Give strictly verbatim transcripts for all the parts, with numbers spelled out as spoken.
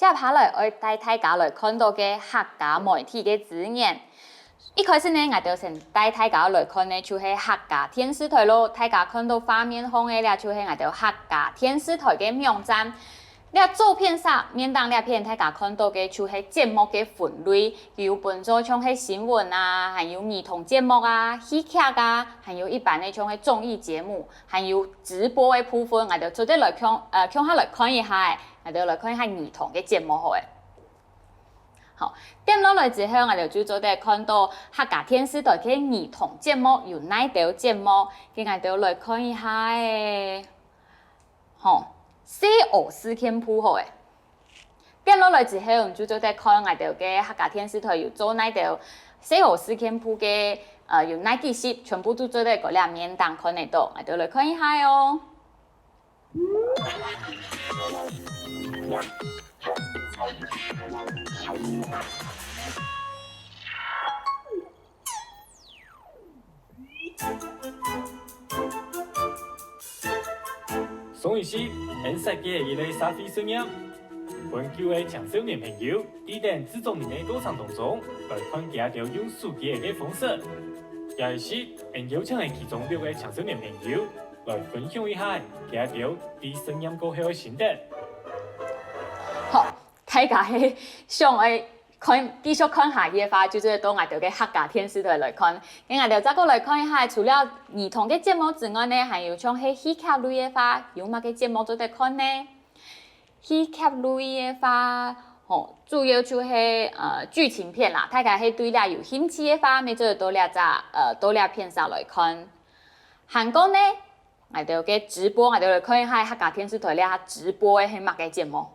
接下來愛帶大家來看到个客家媒體个資源。一開始呢，𠊎兜先帶大家來看呢，就係客家電視台咯。大家看到畫面項个，這就係𠊎兜客家電視台个網站。這左片析面頂這片，大家看到个就係節目个分類，有分做像係新聞啊，還有兒童節目啊、戲劇啊，還有一般个像係綜藝節目，還有直播个部分，𠊎兜做得來共，呃，共下來看一下，𠊎兜來看一下兒童个節目好了。 好，點落來之後，𠊎兜就做得看到客家電視台个兒童節目有哪兜節目，該𠊎兜來看一下仔。好，細蚵事件簿好了。點落來之後，你就做得看𠊎兜个客家電視台有做哪兜細蚵事件簿个，呃，有哪幾集，全部都做得在這面頂看得到，𠊎兜來看一下仔哦。 上一集，𠊎設計一個社會實驗，分九個青少年朋友，在等製作人个過程當中，來看佢兜用手機个方式。這一集，𠊎邀請了其中六個青少年朋友，來分享一下佢兜在實驗過後个心得。好，大家係想愛看，繼續看下去个話，就做得到𠊎兜个客家電視台來看。該𠊎兜再過來看一下，除了兒童个節目之外呢，還有像係戲劇類个話，有麼个節目做得看呢？戲劇類个話，吼，主要就係，呃，劇情片啦。大家係對這有興趣个話，乜做得到這隻，呃，到這片析來看。還過呢，𠊎兜个直播，𠊎兜來看一下客家電視台這下直播个係麼个節目。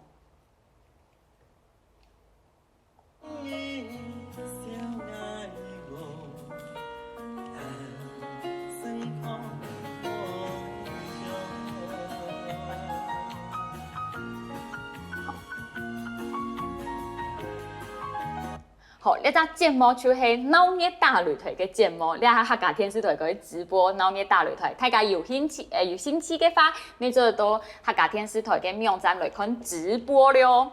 好，這隻節目就係鬧熱打擂台个節目，這下客家電視台个直播鬧熱打擂台，大家有興趣，呃，有興趣个話，乜做得到客家電視台个網站來看直播了。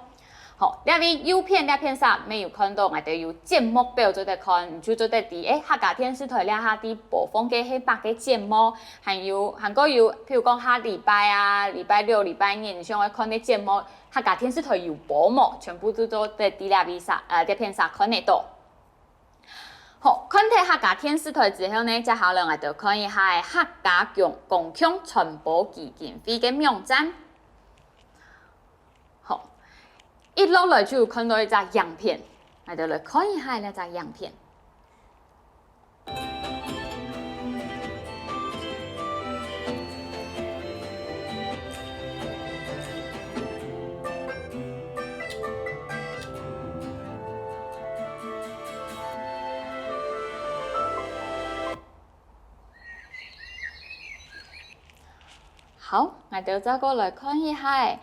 好，這位右片這片析乜有看到𠊎兜有節目表做得看，你就做得知，欸，客家電視台這下在播放个係麼个節目，還有，還過有，譬如講下禮拜啊，禮拜六、禮拜日，你想愛看个節目，客家電視台有播無？全部都做得在這位析，呃，這片析看得到。 好，看忒客家電視台之後呢，接下來𠊎兜看一下客家公，公共傳播基金會个網站。好，一落來就有看到一隻影片，𠊎兜來看一下這隻影片。 好，𠊎兜再過來看一下仔。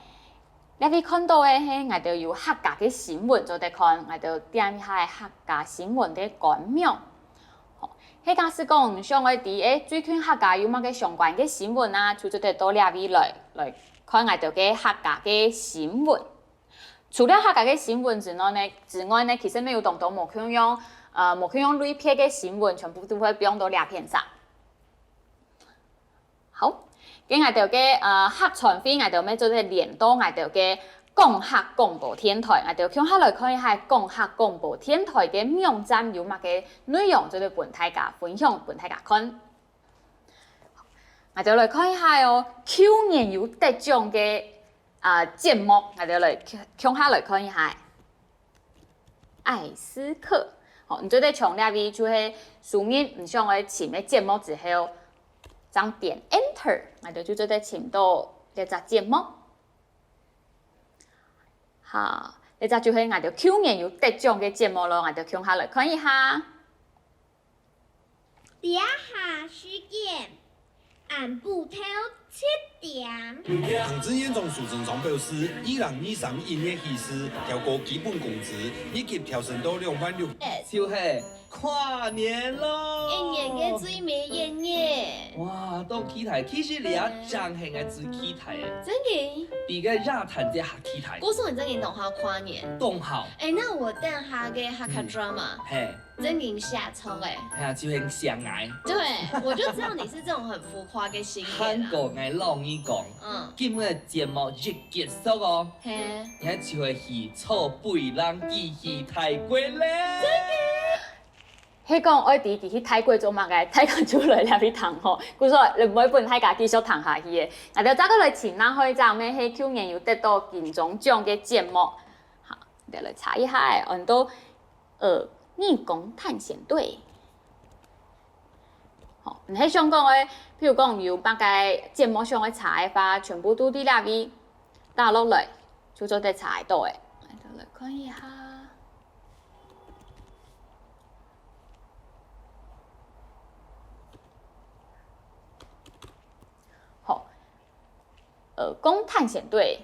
這位看到个係𠊎兜有客家个新聞做得看，𠊎兜點一下仔客家新聞个官網。好，係假使講想愛知，欸，最近客家有麼个相關个新聞啊，就做得到這位來，來看𠊎兜个客家个新聞。 除了客家个新聞之外呢，之外呢，其實乜有當多無共樣，呃，無共樣類別个新聞，全部都會放到這片上。好，該𠊎兜个，呃，客傳會，𠊎兜乜做得連到𠊎兜个講客廣播電台，𠊎兜共下來看一下講客廣播電台个網站有麼个內容，做得分大家分享，分大家看。𠊎兜來看一下喔，舊年有得獎个 啊，節目，𠊎兜來共，共下來看一下。愛思客，好，你做得從這位就係輸入你想愛尋个節目之後，正點Enter，𠊎兜就做得尋到這隻節目。好，這隻就係𠊎兜舊年有得獎个節目囉，𠊎兜共下來看一下。 這下時間，暗晡頭點。行政院長蘇貞昌表示，二零二三一月起勢，調高基本工資，月給調升到兩萬六。就係跨年咯！一年个最尾一日。哇，當期待，其實你也正係𠊎最期待个，真个？比个聖誕節還期待。故所你真个當好跨年。當好。哎，那我等下个Hakka drama，嘿。 真个寫作欸。係啊，就係寫𠊎。對，我就知道你是這種很浮誇个新人啊。還過𠊎摎你講，嗯。今日節目一結束哦，嘿。𠊎就會去坐飛行機去泰國咧。係講愛知佢去泰國做麼个，大家就來這位聽吼。故所，毋會分大家繼續聽下去个。𠊎兜再過來尋另外一隻，乜係舊年有得到金鐘獎个節目。好，𠊎兜來查一下欸，安到 呃，義工探險隊。好，你係想講个，譬如講有麼个節目想愛查个話，全部都在這位打落來，就做得查得到欸。來，來看一下。好，呃，義工探險隊。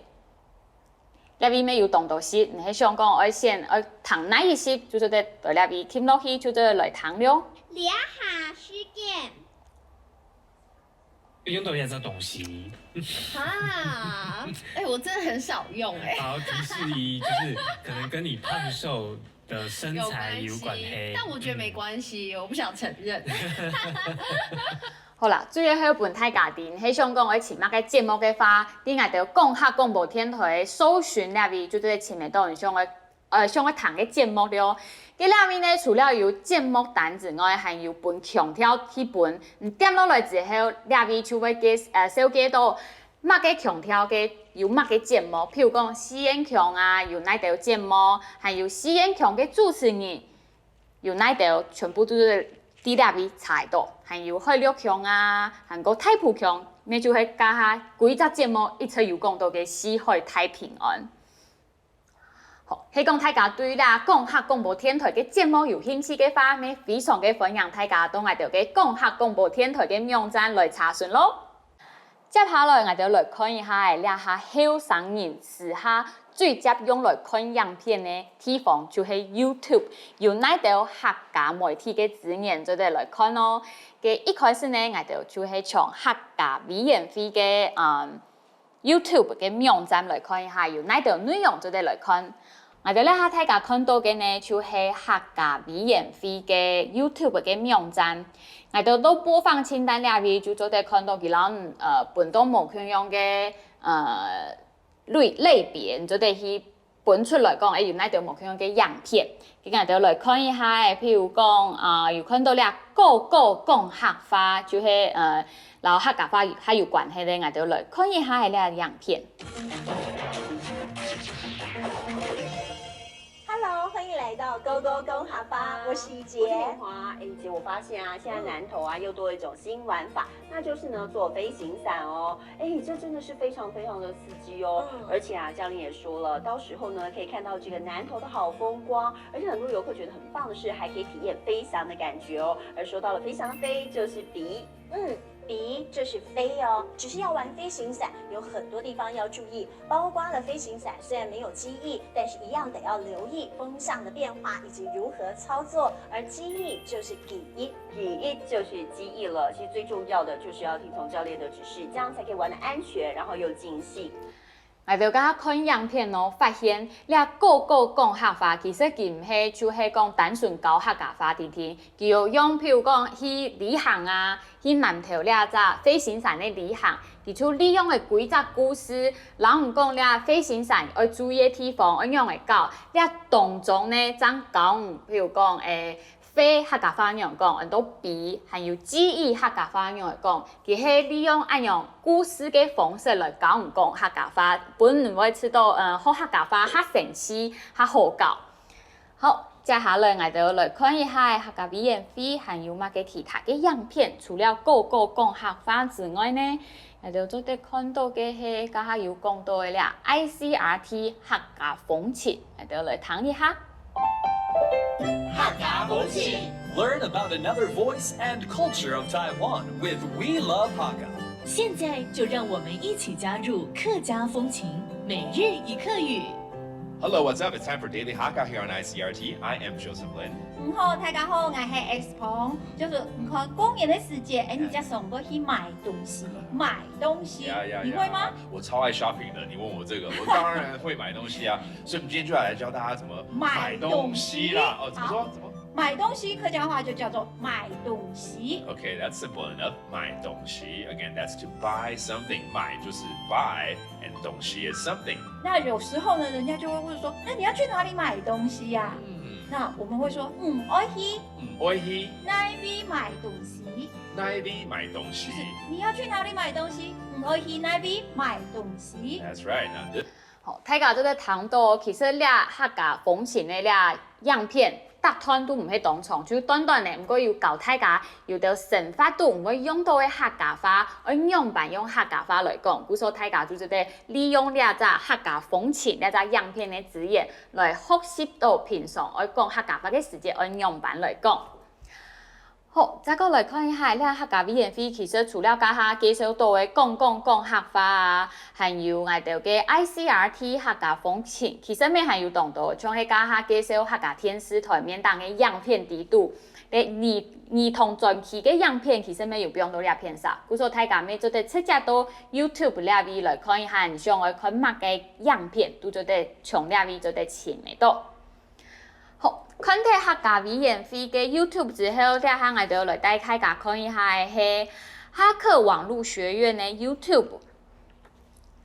這位乜有當多集，你係想講愛選愛聽哪一集，就做得在這位撳落去，就做得來聽了。這下時間。用到這隻東西。啊，哎，我真的很少用哎。好，提示一，就是可能跟你胖瘦的身材有關係。有關係，但我覺得沒關係，我不想承認。 好啦，最後分大家知，係想講愛尋麼个節目个話，在𠊎兜講客廣播電臺搜尋這位，就做得尋得到你想愛，呃，想愛聽个節目了。該這位呢，除了有節目單之外，還有分腔調去分。你點落來之後，這位就會介，呃，紹介到麼个腔調个有麼个節目，譬如講四縣腔啊，有哪兜節目，還有四縣腔个主持人， 有哪兜全部都在這位查得到，還有海陸腔啊，還過大埔腔，乜就係這下歸隻節目一直有講到个四海大平安。好，係講大家對這講客廣播電臺个節目有興趣个話，乜非常个歡迎大家到𠊎兜个講客廣播電臺个網站來查詢咯。 接下來，𠊎兜來看一下欸，這下後生人時下最捷用來看影片个地方，就係YouTube，有哪兜客家媒體个資源做得來看哦。該一開始呢，𠊎兜就係從客家委員會个，嗯，YouTube个網站來看一下，有哪兜內容做得來看。 𠊎兜這下大家看到个呢，就係客家委員會个YouTube个網站。𠊎兜到播放清單這位就做得看到佢摎，呃，分到無共樣个，呃，類，類別，你做得去分出來講，欸，有哪兜無共樣个影片。該𠊎兜來看一下欸，譬如講，啊，有看到這个个講客話，就係，呃，摎客家話還有關係个，𠊎兜來看一下欸，這影片。 Hello，歡迎來到个个講客話，我是怡潔。我是敏華。哎，怡潔，我發現啊，現在南投啊又多一種新玩法，那就是呢做飛行傘哦。哎，這真的是非常非常的刺激哦。嗯。而且啊，教練也說了，到時候呢可以看到這個南投的好風光，而且很多遊客覺得很棒的是，還可以體驗飛翔的感覺哦。而說到了飛翔飛，就是比 嗯，比就是飛哦，只是要玩飛行傘，有很多地方要注意，包括了飛行傘雖然沒有機翼，但是一樣得要留意風向的變化以及如何操作，而機翼就是機翼。機翼就是機翼了，其實最重要的就是要聽從教練的指示，這樣才可以玩得安全，然後又盡興。 𠊎兜這下看影片哦，發現這个个講客話，其實佢毋係就係講單純教客家話定定，佢有用，譬如講去旅行啊，去南投這隻飛行傘个旅行，佢就利用个幾隻故事，摎你講這飛行傘愛注意个地方，愛仰仔搞，這當中呢，正教你，譬如講，誒， 飛客家話仰講，安到飛，還有機翼客家話仰講，佢係利用恁樣故事个方式來教你講客家話，分你會知道，呃，學客家話較生趣、較好搞。好，接下來𠊎兜來看一下客家委員會還有麼个其他个影片，除了个个講客話之外呢， 𠊎兜做得看到个係，這下有講到个這I C R T客家風情，𠊎兜來聽一下。客家風情。Learn about another voice and culture of Taiwan with We Love Hakka. 现在就让我们一起加入客家风情每日一客语。 Hello, what's up? It's time for Daily Hakka here on I C R T. I am Joseph Lin. 你好，大家好，我係X Pong。就是你看过年个時節，哎，你家想要去買東西，買東西，呀呀呀！你會嗎？我超爱 shopping 的，你问我这个，我当然会买东西啊。所以我们今天就要来教大家怎么买买东西啦。哦，怎么说？怎么？买东西客家话就叫做买东西。 Okay, that's simple enough. 买东西。Again, that's to buy something. 买就是 buy，and 东西 is something。那有时候呢，人家就会问说，那你要去哪里买东西呀、嗯，那我们会说，嗯，我去嗯，我去哪位买东西？哪位买东西就是你要去哪里买东西？嗯，我去哪位买东西？ ？That's right. Now this 好，大家做得聽到，其實這客家風情个這影片，逐段都毋係當長，就短短个，毋過有教大家有兜生活中毋會用到个客家話，愛仰般用客家話來講。故所大家就做得利用這隻客家風情這隻影片个資源，來學習到平常愛講客家話个時節愛仰般來講。 好，再過來看一下，這客家委員會其實除了頭下介紹到个講講講客話啊，還有𠊎兜个I C R T客家風情，其實乜還有當多，像係頭下介紹客家電視台面頂个影片底肚，个兒兒童專區个影片，其實乜有放到這片上。故所大家乜做得直接到YouTube這位來看一下，你想愛看麼个影片，都做得從這位做得尋得到。 好，看忒客家委員會个YouTube之後，這下𠊎兜來帶大家看一下个係哈客網路學院个YouTube。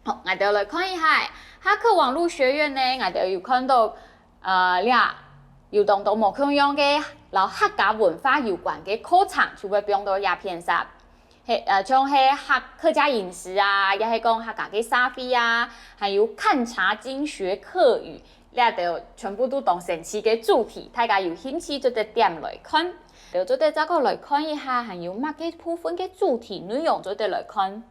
好，𠊎兜來看一下哈客網路學院呢，𠊎兜有看到，呃，這有當多無共樣个，摎客家文化有關个課程，就會放到這片上。 係，呃，像係客客家飲食啊，也係講客家个社會啊，還有看茶經學客語，這兜全部都當生趣个主題，大家有興趣做得點來看。就做得再過來看一下，還有麼个部分个主題內容做得來看。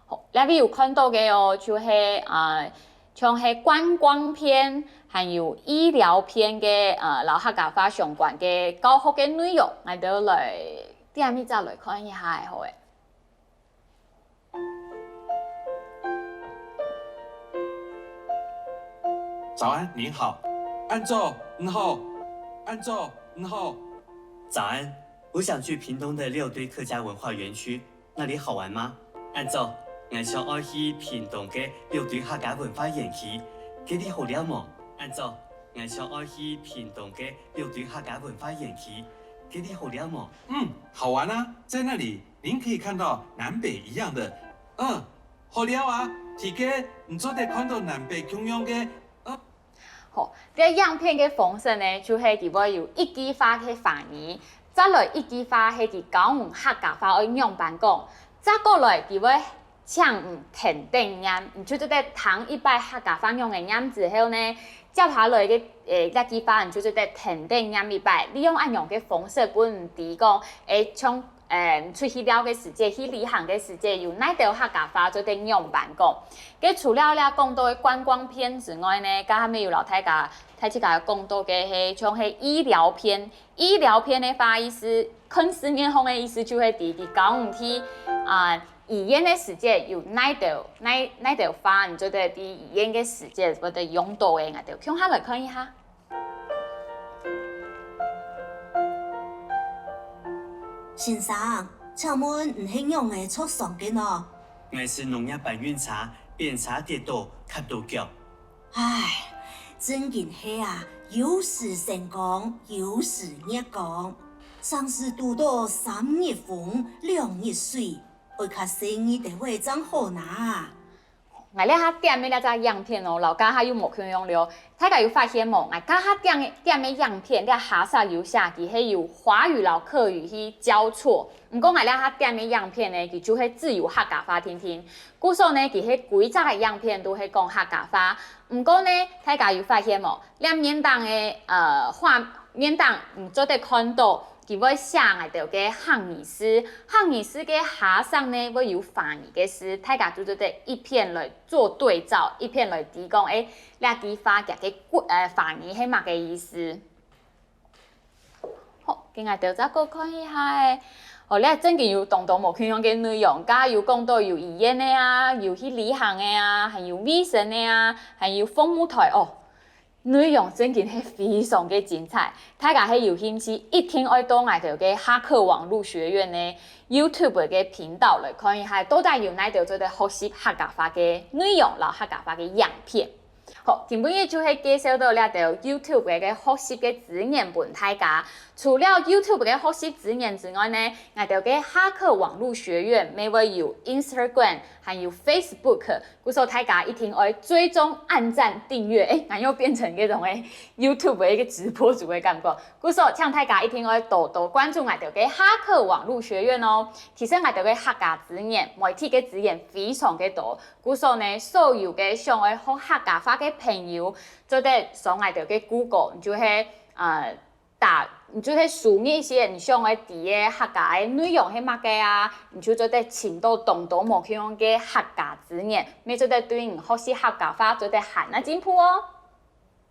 好，這位有看到个哦，就係，呃，像係觀光篇，還有醫療篇个，呃，摎客家話相關个教學个內容，𠊎兜來 點一隻來看一下个好誒。早安，您好。恁早，你好。恁早，你好。早安，我想去屏东的六堆客家文化园区，那里好玩吗？恁早，𠊎想愛去屏东个六堆客家文化园区，該地好尞無？恁早，𠊎想愛去屏东个六堆客家文化园区，該地好尞無？嗯，好玩啊，在那里您可以看到南北一样的，嗯，好尞啊，在該你做得看到南北共樣个，嗯。 好，這影片个方式呢，就係佢會有一句話个華語，再來一句話係佢教你客家話愛仰般講，再過來佢會請你跈等唸，你就做得聽一擺客家話仰仔唸之後呢，接下來个，誒，這句話你就做得跈等唸一擺，利用恁樣个方式分你知講，誒，像 誒，出去尞个時節，去旅行个時節，有哪兜客家話做得仰般講。該除了這講到个觀光篇之外呢，頭下乜有摎大家，大自家講到个係像係醫療篇。醫療篇个話意思，看字面上个意思就係知佢教你去啊醫院个時節有哪兜哪哪兜話，你做得知醫院个時節做得用到个，𠊎兜共下來看一下。 先生，請問你係仰仔著傷个呢？ 𠊎駛農業搬運車，翻車跌倒，磕著腳。 唉，真經係啊，有時星光，有時月光，成時堵著三日風，兩日水，愛較細義兜仔正好拿啊。 𠊎這下點个這隻影片哦，摎頭下又無共樣了。大家有發現無？𠊎頭下點个點个影片，這下少有寫佢係由華語摎客語去交錯。毋過𠊎這下點个影片呢，佢就係只有客家話定定。故所呢，佢係歸隻个影片都係講客家話。毋過呢，大家有發現無？這面頂个呃畫面頂，你做得看著 佢會寫𠊎兜个客語字，客語字个下省呢會有華語个字，大家就做得一片來做對照，一片來知講，誒，這句話佢个古呃華語係麼个意思。好，該𠊎兜再過看一下誒，哦，這正經有當多無共樣个內容，該有講到有醫院个啊，有去旅行个啊，還有衛生个啊，還有服務台哦。內容正經係非常个精彩，大家係有興趣，一定愛到𠊎兜个哈客網路學院个YouTube个頻道來看一下，到底有哪兜做得學習客家話个內容摎客家話个影片。 好，今晡日就係介紹到這兜YouTube个學習个資源分大家。除了YouTube个學習資源之外呢，𠊎兜个哈客網路學院乜會有Instagram，還有Facebook，故所大家一定愛追蹤、按讚、訂閱。誒，𠊎又變成這種誒YouTube个一個直播主个感覺。故所請大家一定愛多多關注𠊎兜个哈客網路學院哦。其實𠊎兜个客家資源、媒體个資源非常个多， 故所呢，所有个想愛學客家話个朋友，做得上𠊎兜个Google，你就係呃打，你就係輸入一些你想愛知个客家个內容係麼个啊，你就做得尋到當多無共樣个客家資源，乜做得對你學習客家話做得還較進步哦。